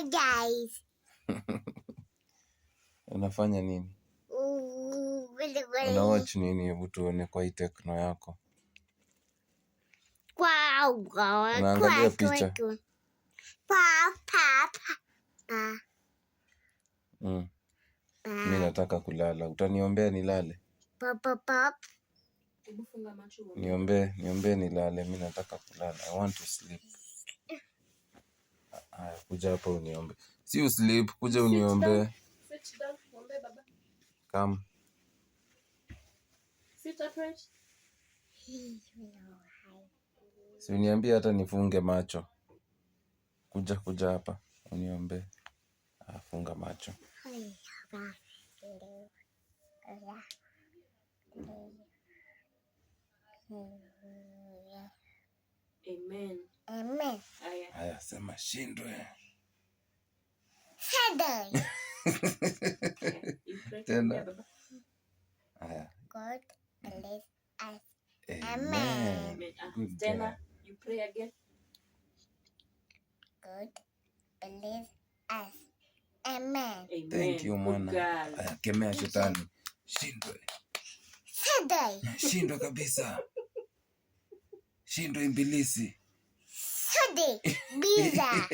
Hello guys. Unafanya nini? Una watch nini? Hebu tuone kwa hii Tecno yako. Unaangalia picha. Pa, pa, pa, pa. Mi nataka kulala. Utaniombea nilale? Pa, pa, pa. Hebu funga macho uombe. Niombee, niombee nilale. Mi nataka kulala. I want to sleep. Haya, kuja hapa uniombe. Si usleep, kuja uniombe. Sit down, uombe baba. Come. Sit upright. Si uniambie hata nifunge macho. Kuja, kuja hapa uniombee. Ah, funga macho. Amen. Amen. Aya. Haya, sema shindwe. Sunday. You pray. Tena. Yeah, baba. Haya. God bless us. Amen. Amen. Ah, Good tena girl. you pray again. God bless us. Amen. Amen. Thank you, Good mwana. girl. Haya, kemea shetani. Shindwe. Sunday. Shindwe kabisa. Shindwe ibilisi. Sunday. Biza.